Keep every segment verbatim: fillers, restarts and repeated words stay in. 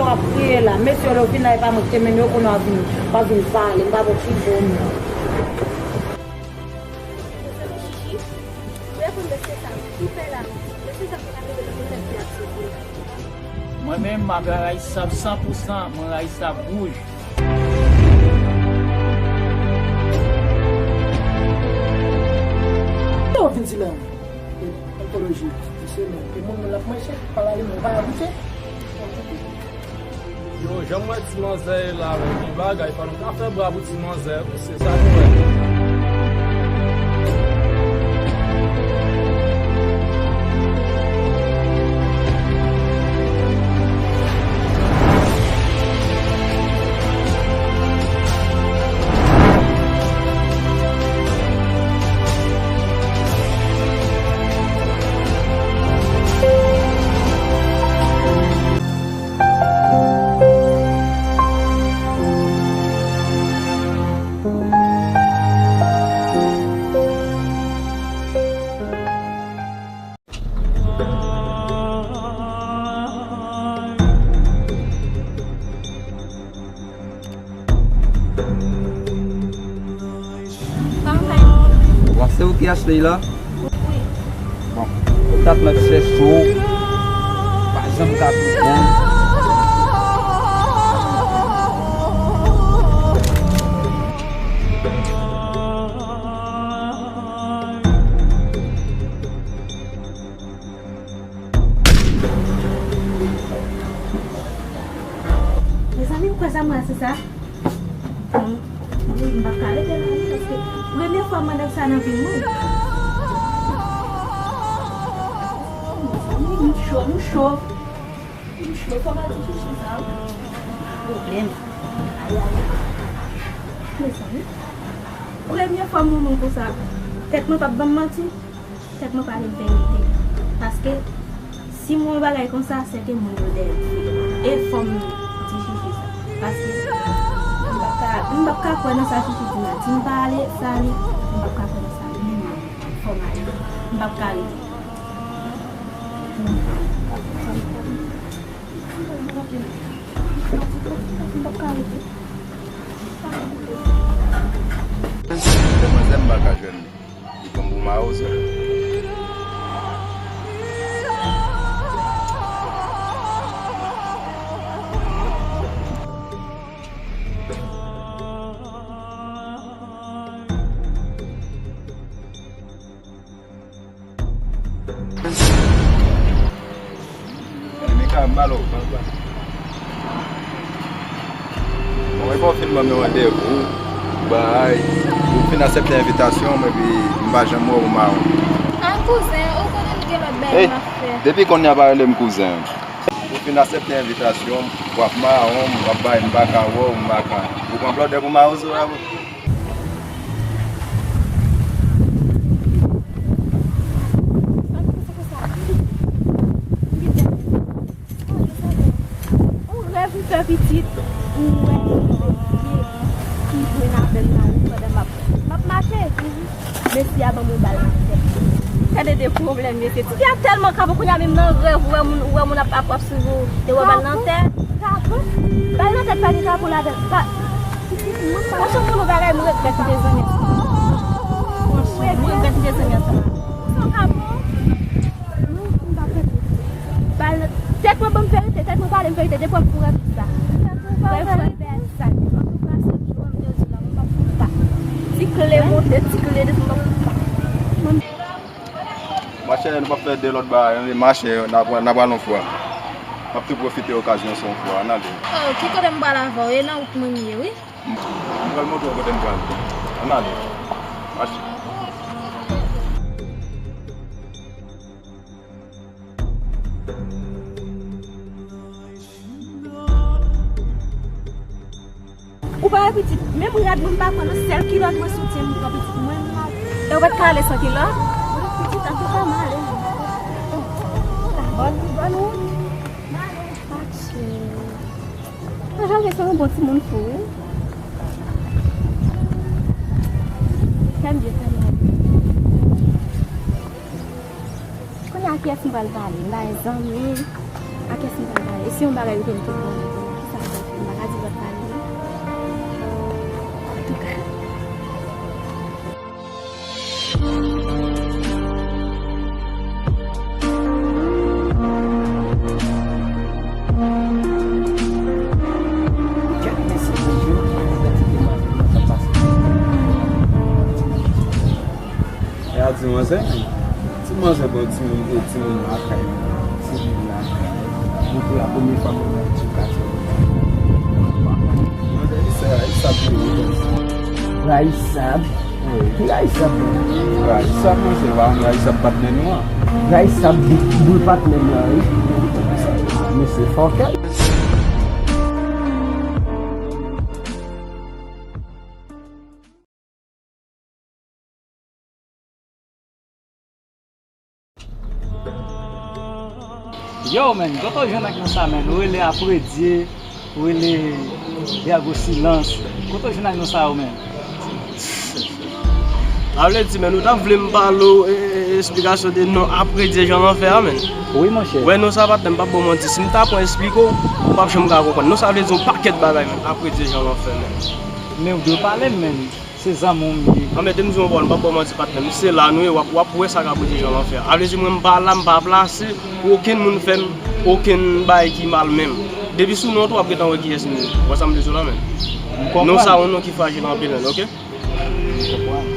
W ap kriye la. Mesye yo, lè w vin la, e pa mwen ki te mennen w, kounye a w ap vin, w ap vin pale. M pa bon ki bon non. Mwen menm, m ap rayi sab san pou san, mwen rayi sab wouj. Sa w vin di la? Antoloji, misye menm. E moun, moun l ap manje, pa lale, men w pa goute. Yo, jan m wè ti manzè ye la, men gen bagay, fò nou ka fè bra pou ti manzè, se sa nou wè. Bon, se ou ki achte l la? Bon, ou tap nan chèch ou, pa janm ka pran. Mezanmi, ou kwè zanmi an se sa? Bon, m p ap ka rete la non, paske premye fwa m wè nèg sa nan vi m, wi. Mezanmi, m cho, m cho. M cho, fò m al di chichi sa. Pwoblèm. Ay, ay, ay. Mezanmi, premye fwa m wè moun konsa. Tèt mwen p ap ban m manti. Tèt mwen pale verite. Paske si m wè yon bagay konsa, se ke moun yo dèyè m. E fò m di chichi sa. Paske m p ap ka, m p ap ka kwè nan sa chichi di la. Di m pa ale, sa ale, m p ap ka kwè nan sa menm. Fò m ale. M p ap ka rete. M p ap ka rete. Demwazèl m pa ka jwenn li. Li pran m pou mawozo. Mika, m ba l ou. Bon, e pa w fin ban m yon randevou, bay, ou fin aksepte envitasyon m, epi m pa janm wè w mawon. A kouzen, ou konnen m gen lòt bagay m ap fè. Depi kounye a pa rele m kouzen. Ou fin aksepte envitasyon m, w ap mawon m, w ap bay, m pa ka wè w, m pa ka. Ou pran blòdè pou mawozo la, bro? Yon rèv m fè pitit, m wè yon mesye ki jwenn avè m nan wout pandan m ap, m ap mache. Mesye a ban m yon bal nan tèt. Gade de pwoblèm, mesye. Ti fi a tèlman kapon, kounye a menm nan rèv, ou wè moun, ou wè moun ap, ap, ap swiv ou, te wè bal nan tèt. Kapon? Bal nan tèt pa gen kapon ladan l. Pa, Franchman, pou nou bagay, m regrèt m te zanmi ansanm. Franchman, m regrèt m te zanmi ansanm. Ou san kapon? Non, m pa regrèt. Bal, tèt mwen ban m verite, tèt mwen pale m verite, depi w ap kouri ak sa. Wè, frè, bèl sa. Ti kle monte, ti kle desann, m ap Machè, nou p ap fè de lòt bagay, ann, mache, n a pran, n a pran yon fwa. M ap tou pwofite okazyon sa yon fwa, ann ale. Oh, ki kote m pral avè w? E nan wout mwen m ye, wi. M pral montre w kote m pral. Ann ale. Mache. Ou pa wè pitit, menm rad mwen m pa pran nan sèl kilòt mwen soutyen m pran pitit mwen m ale. E ou pa t ka ale san kilòt? Pitit, antouka m ale. Bòn, bòn wout. M ale. Atchè. Mwen janm se yon bon timoun fou, wi. Fè m byen, fè m mal. Kounye a, a kiyès m pral pale? M pa gen zanmi. A kiyès m pral pale? E si yon bagay rive m tout moun? Manzè, ti manzè bon timoun, e timoun lakay, timoun lakay. Mwen pou la premye fwa mwen wè ti katye. Manzè, li se Raïssa pou li. Raïssa? Wi. Ki Raïssa, bro? Raïssa, manzè, pa konn Raïssa patnè nou an. Raïssa boul, boul patnè nou an, wi. Mesye fòkè. Yo, man, kote w jwenn ak non sa, man? Ou rele Apredye, ou rele Yago Silans. Kote w jwenn ak non sa yo, man? Sa vle di, man, ou ta vle m pale w, e, e, esplikasyon de non Apredye Jan Lanfè a, man? Wi, monchè. Wè, non sa, patnè, m p ap ba w manti. Si m ta pran esplike w, ou p ap janm ka konprann. Non sa vle di yon pakèt bagay, man. Apredye Jan Lanfè, man. Men ou dwe pale m, man. Se zanmi w m ye. Anben, te m di w ankò, m p ap ba w manti, patnè m. Se la nou ye, w ap, w ap wè sa k ap rete Jan Lanfè a. A vle di, mwen, m pa la, m pa plase pou okenn moun fè m okenn bagay ki mal menm. Depi sou non tou, w ap gentan wè kiyès m ye. Ou wè sa m vle di w la, menm? M konprann. Non sa yon non ki frajil anpil, menm, oke? M konprann.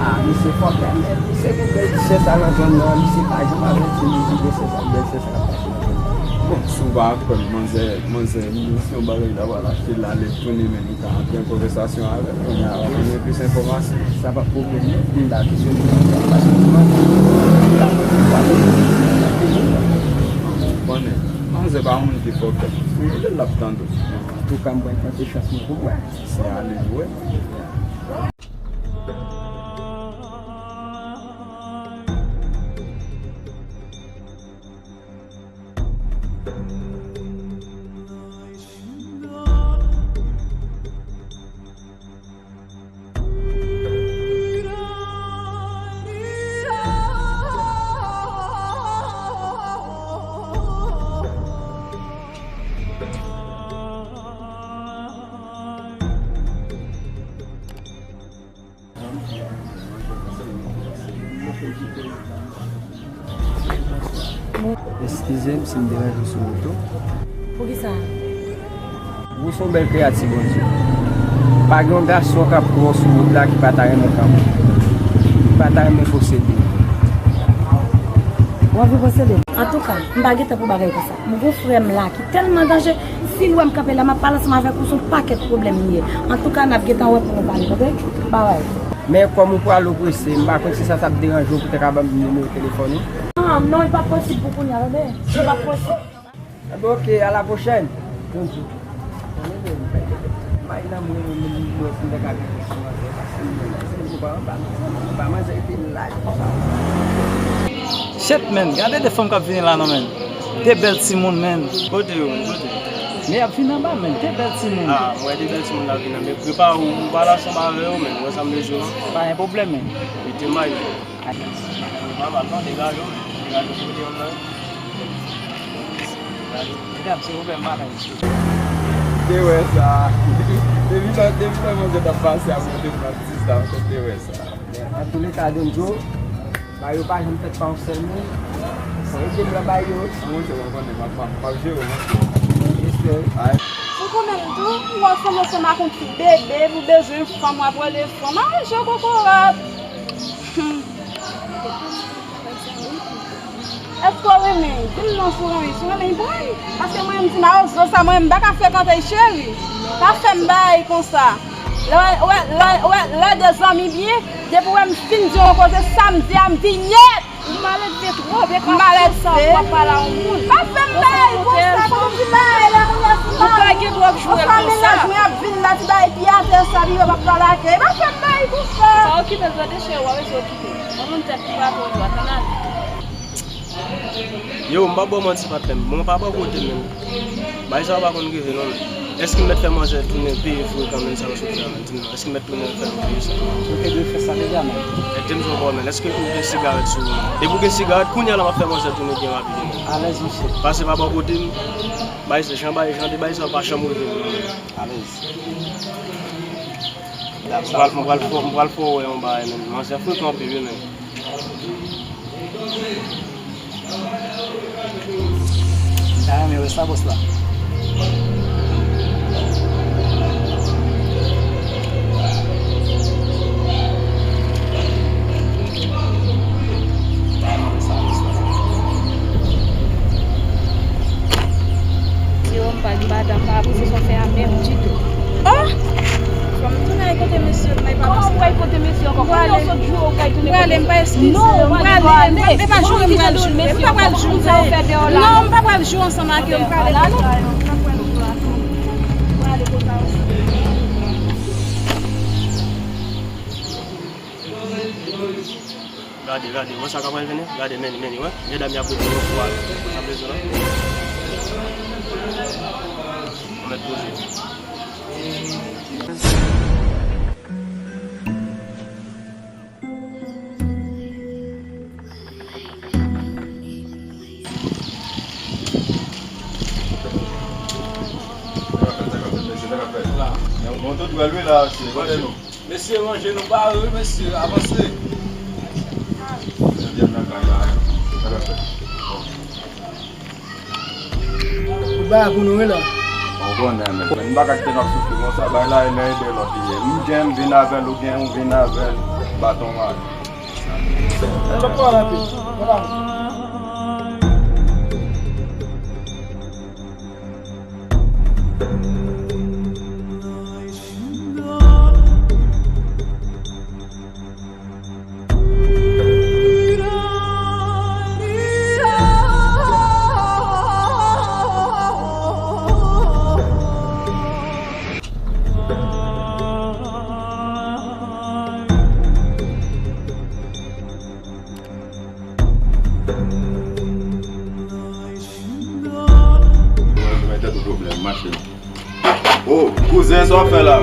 Ah, misye fòkè, menm. Misye gen bèl ti sè sa nan zòn nan, misye pa janm avèti nou, di bèl sè sa, bèl sè sa k ap pase. Bon, si w pa kwè m, manzè, manzè, li di se yon bagay l ta pral achte, l ale tounen, men nou ka antre an konvèsasyon avè l. Kounye a, w ap jwenn plis enfòmasyon. Sa pa pwoblèm, non. Vin la, kesyon de sa, paske nou pa, nou pa, nou pa, konnen, manzè pa yon moun ki fòkè. Ou rele l, l ap tande w. Antouka, m pral tante chans mwen pou m wè. Se ale l wè. Eskize m si m deranje w sou wout ou. Poukisa? Ou se yon bèl kreyati Bondye. Pa gen yon gason k ap pran w sou wout la ki pa ta renmen kanmenm. Ki pa ta renmen posede w. W anvi posede m? Antouka, m pa gen tan pou bagay konsa. M gon frè m la ki tèlman danje, si l wè m kanpe la, m ap pale ansanm avèk ou, se yon pakèt pwoblèm li ye. Antouka, n ap gentan wè pou nou pale, tande? Bye bye. Men kòm ou pral oprese, m pa konn si sa t ap deranje w pou w te ka ban m nimewo telefòn ou. Non, non, li p ap posib pou kounye a, tande? Li p ap posib. Enben, oke, à la prochaine. Tande, men, bay nan mwen, mwen, mwen, mwen, si m te ka gen kesyon avè w, paske mwen, se m pa anba, mwen, se m pa manzè ki te laj konsa. Shit, man, gade de fanm k ap vini la, non, man. De bèl timoun, man. Kote yo, man, kote? Men y ap vin anba, men. De bèl timoun. Ah, m wè de bèl timoun la vin anba. Men prepare w, ou pale ansanm avè yo, men. Ou wè sa m bezwen an? Pa gen pwoblèm, men. Mete may, men. Ay. Pa mal, non, degaje w, men. Degaje w, kote yon nan. Medam, silvouplè, m pa nan isit. Te wè sa. Depi lè, depi lè manzè t ap pase ap monte pran ti sa, ou te wè sa. Antouleka, Donjo, bagay yo pa janm fèt pa yon sèl moun. Fò ede m nan bagay yo. Monchè, mwen konnen m ap, m ap, m ap jere w, monchè. Respè. Ay. Ou konnen m tou, m wè w sanble ansanm ak yon ti bebe, pou bezwen fanm, w ap rele fanm. Aranje w, kokorat. Hmm. Èske w renmen? Di m non si w renmen. Si w renmen, pran l. Paske mwen, m di mawozo sa, mwen, m pa ka frekante l, cheri. Pa fè m bagay konsa. Lè, lè, lè, lè, lè de zanmi byen, depi w wè m fin di yon koze, sa m di a, m di nyèt. Ou maledve twòp, e pa konsa w ap pale a yon moun. Pa fè m bagay konsa, pou m di bagay la, kounye a, si m pa gen dwa joure l konsa. Mennaj mwen ap vin la, ti bagay pi atè sa, pi yo p ap pale ak yo. Pa fè m bagay konsa. Pa okipe l, tande, cheri, w a bezwen okipe l. Yon moun tèt ki pa bon, yo, atann ale. Yo, m p ap ba w manti, patnè m. Mwen pa bò kote menm. Bagay sa yo pa konn rive non, men. Èske m mèt fè manzè tounen peye frekan menm sa yo sot fè a, men? Di m non, èske m mèt tounen fè l peye sa? Ou te dwe fè sa deja, men. Ede m di w ankò, men. Èske ou gen sigarèt sou ou, men? Depi w gen sigarèt, kounye a la m ap fè manzè tounen byen rapid, men. Alèz, monchè. Pase pa bò kote m. Bagay sa, jan bagay, jan de bagay sa yo pa janm rive m non, men. Alèz. M pral, m pral fè, m pral fè w wè yon bagay, men. Manzè frekan anpil, wi, men. M ta renmen wè sa bòs la. Madanm pa apresye sa w fè a menm ditou. Oh! Fò m tounen al kote mesye yo, m pa... Kòman pou w al kote mesye yo ankò? Kounya w sot jwe, w pral tounen kote mesye yo? M prale, m pa eskize. Non, ou pa gen dwa ale. E pa joure m pral joure. M pa pral joure. Non, m pa pral joure ansanm ak yo, m prale. Gade, gade, wè sa k ap vini? Gade, men li, men li, wè. Medam y ap rete yon fwa, sa bezwen la. Mwen mèt poze. Bon, tout pral wi la, se kote nou. Mesye, ranje nou bare wi, mesye, avanse. Tout bagay pou nou wi la. Ou konnen, men. M pa ka kite n ap soufri konsa, bay la e nan ede lòt li ye. M gen, m vin avè l, ou gen, ou vin avè l. Baton mare. Ann pale anpil. Ann ale. Mwen tèt ou pwoblèm, mache. Oh, kouzen, sa w ap fè la?